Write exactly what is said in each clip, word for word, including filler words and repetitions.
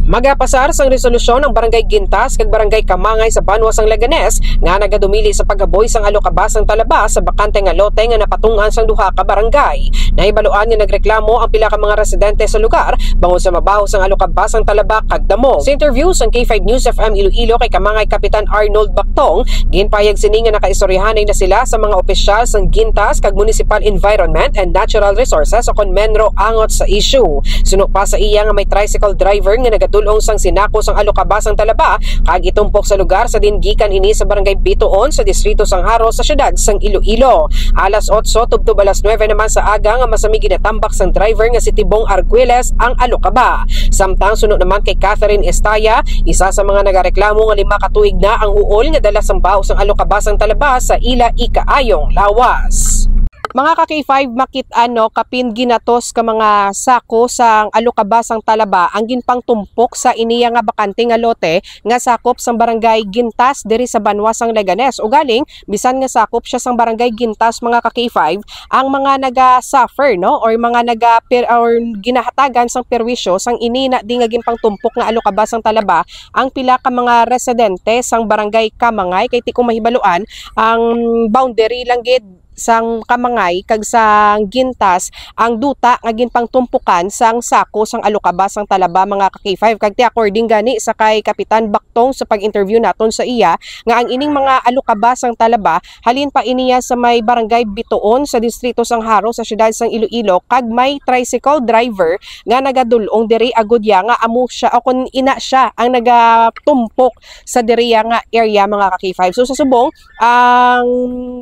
Magapasar sang resolusyon ang Barangay Gintas kag Barangay Kamangay sa banwa sang Leganes nga nagadumili sa pag-aboy sang alokabas sang talaba sa bakante nga lote nga napatung-an sang duha ka barangay. Nahibaluan nga nagreklamo ang pila ka mga residente sa lugar bangod sa mabaho sang alokabas sang talaba kag damo. Sa interview sang K five News F M Iloilo kay Kamangay Kapitan Arnold Bactong, ginpayag sini nga nakaistoryahanay na sila sa mga opisyal sang Gintas kag Municipal Environment and Natural Resources o kon MENRO angot sa issue. Suno pa sa iya nga may tricycle driver nga nagadul-ong sang sinako sang alokabas sang talaba kag itumpok sa lugar sa diin gikan ini sa Barangay Bituon sa Distrito sang Jaro sa siyudad sang Iloilo. Alas otso tubtob alas nuebe naman sa aga nga masami ginatambak sang driver nga si Tibong Arguelles ang alokaba. Samtang suno naman kay Catherine Estaya, isa sa mga nagareklamo nga lima ka tuig na ang uol nga dala sang baho sang alokaba sang talaba sa ila ikaayong lawas. Mga ka K five, makit-an, no, kapin ginatos ka mga sako sang alokaba sang talaba ang ginpangtumpok sa iniya nga bakante nga lote nga sakop sang Barangay Gintas diri sa banwa sang Leganes. Ugaling, bisan nga sakop siya sang Barangay Gintas, mga ka K five, ang mga naga-suffer, no, or mga naga or ginahatagan sang perwisyo sang ini na di nga ginpangtumpok nga alokaba sang talaba ang pila ka mga residente sang Barangay Kamangay, kay ti ko mahibaluan ang boundary lang gid sang Kamangay kag sang Gintas ang duta nga ginpangtumpukan sang sako sang alokaba sang talaba, mga ka K five. Kag ti according gani sa kay Kapitan Bactong sa pag-interview naton sa iya nga ang ining mga alokaba sang talaba halin pa iniya sa may Barangay Bituon sa Distrito sang Jaro sa siyudad sang Iloilo kag may tricycle driver nga nagadul-ong diri agud ya nga amo siya o kon ina siya ang nagatumpok sa diriya nga area, mga ka K five. So sa subong, ang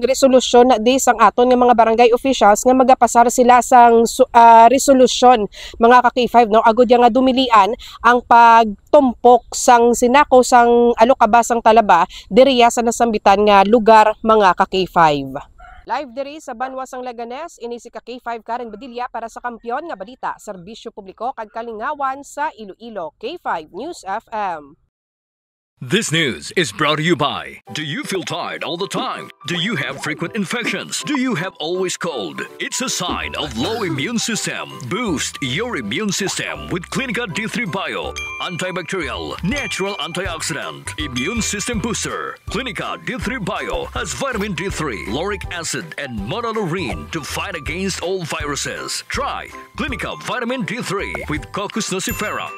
resolusyon na di sang aton nga mga barangay officials nga magapasar sila sang su- ah, resolusyon, mga ka K five, no, agud ya nga dumilian ang pagtumpok sang sinako sang alokaba sang talaba diriya sa nasambitan nga lugar, mga ka K five. Live diri sa banwa sang Leganes, ini si ka K five Karen Badilla para sa Kampiyon nga Balita, Serbisyo Publiko kag Kalingawan sa Iloilo, K five News F M. This news is brought to you by. Do you feel tired all the time? Do you have frequent infections? Do you have always cold? It's a sign of low immune system. Boost your immune system with Clinica D three Bio. Antibacterial, natural antioxidant, immune system booster. Clinica D three Bio has vitamin D three, lauric acid, and monolaurin to fight against all viruses. Try Clinica Vitamin D three with Cocos nucifera.